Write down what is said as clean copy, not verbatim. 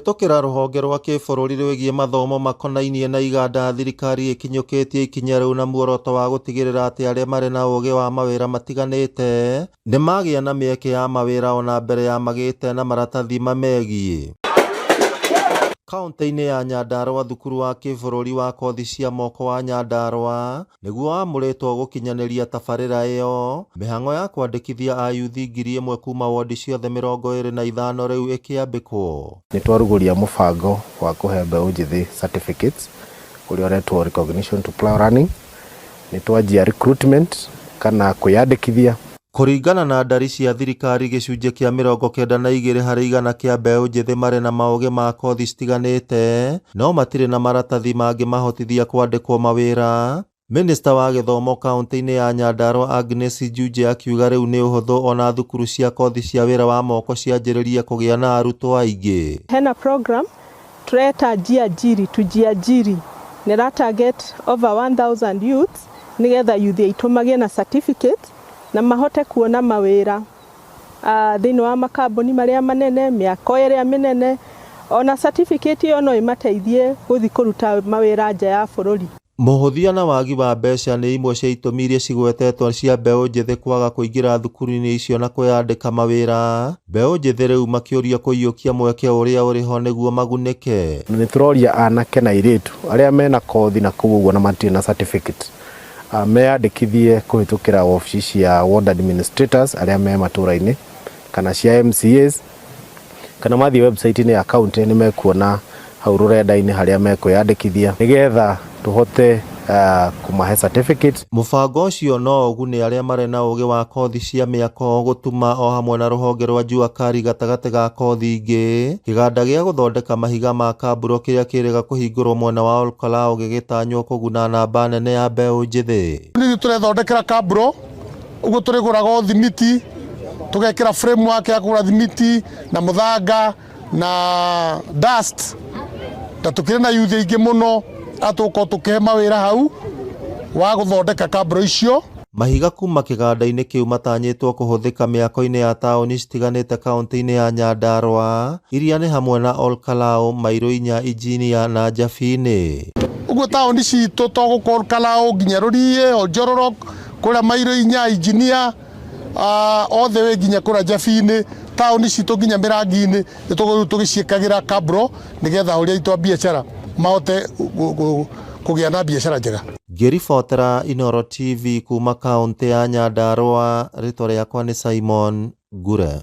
Kũhĩtũkĩra rũhonge rwa kĩbũrũri rwĩgiĩ mathomo makonainie na iganda thirikari ĩkinyũkĩtie ikinya rĩu na muoroto wa gũtigĩrĩra atĩ arĩa marĩ na ũgĩ wa mawĩra matiganĩte nĩmagĩa na mĩeke ya mawĩra ona mbere ya magĩte na maratathi mamegiĩ. Kauntĩ-inĩ ya Nyandarua thukuru wa kĩbũrũri wa kothi cia moko wa Nyandarua nĩguo wamũrĩtwo gũkinyanĩria tabarĩra ĩyo. Mĩhang'o ya kwandĩkithia ayuthi 1000 kuma wondi ciothe 25 rĩu ĩkĩambĩkwo. Nĩ twarugũria mũbango wa kũhe mbeũ njĩthĩ certificates ũrĩa ũretwo recognition to plough running. Nĩ twanjia recruitment kana kwĩyandĩkithia. Kũringana na ndari cia thirikari gĩcunjĩ kĩa 92% kĩa mbeũ njĩthĩ marĩ na maũgĩ ma kothi citiganĩte no matirĩ na maratathi mangĩmahotithia kwandĩkwo mawĩra. Minista wa gĩthomo kaunti-inĩ ya Nyandarua Agnes Njunje akiuga rĩu nĩ ũhũthũ ona thukuru cia kothi cia wĩra wa moko cianjĩrĩrie kũgĩa na arutwo aingĩ. Hena program tureta Jiajiri Tujiajiri nĩ ra target over 1000 youths nigetha youth aitũ magĩe na certificate na mahote kuona mawĩra thĩinĩ wa makambuni marĩa manene, mĩako ĩrĩa mĩnene, ona certificate ĩyo no ĩmateithie gũthiĩ kũruta mawĩra nja ya bũrũri. Mũhũthia na wagi wa mbeca nĩ imwe cia itũmi iria cigwetetwo cia mbeũ njĩthĩ kwaga kũingĩra thukuru-inĩ icio na kwĩyandĩka mawĩra. Mbeũ njĩthĩ rĩu makĩũrio kũiyũkia mweke ũrĩa ũrĩ ho nĩguo magunĩke. Nĩ tũroria anake na airĩtu arĩa mena kothi na kũu ũguo na matirĩ na certificate meyandĩkithie kũhĩtũkĩra wabici cia ward administrators arĩa me matũra-inĩ kana cia MCAs kana mathiĩ website-inĩ ya county nĩ mekuona hau rũrenda-inĩ harĩa mekwĩyandĩkithia nĩgetha tũhote kũmahe certificate. Mũbango ũcio no ũgune arĩa marĩ na ũgĩ wa kothi cia mĩako, gũtuma o hamwe na rũhonge rwa Jua Kali gatagatĩ ga kothi ingĩ. Kĩganda gĩa gũthondeka mahiga ma kaburo kĩrĩa kĩrĩga kũhingũrwo mwena wa Olkalau gĩgĩtanywo kũguna namba nene ya mbeũ njĩthĩ. Nĩ tũrethondekera kaburo ũguo tũrĩgũraga o thimiti tũgekĩra framework ya kũgũra thimiti na mũthanga na dust na tukĩrĩ na youth aingĩ mũno atũgũkorwo tũkĩhe mawĩra hau wa gũthondeka kaburo icio. Mahiga kuma kĩganda-inĩ kĩu matanyĩtwo kũhũthĩka mĩako-inĩ ya taũni citiganĩte kaunti-inĩ ya Nyandarua iria nĩ hamwe na Olkalau, Mairo Inya, Injinia na Njabini. Ũguo taũni citũ to gũkũ Olkalau nginya Rũriĩ, Oljororok, kũrĩa Mairo Inya, Injinia, othe we nginya kũrĩa Njabini, taũni citũ nginya Mĩrangi-inĩ nĩ tũgũrĩu tũgĩciĩkagĩra kaburo nĩgetha ahũri aitũ a biacara mahote kũgĩa na biacara njega. Ngĩribotera Inooro TV kuma kaunti ya Nyandarua, rĩtwa rĩakwa nĩ Simon Ngure.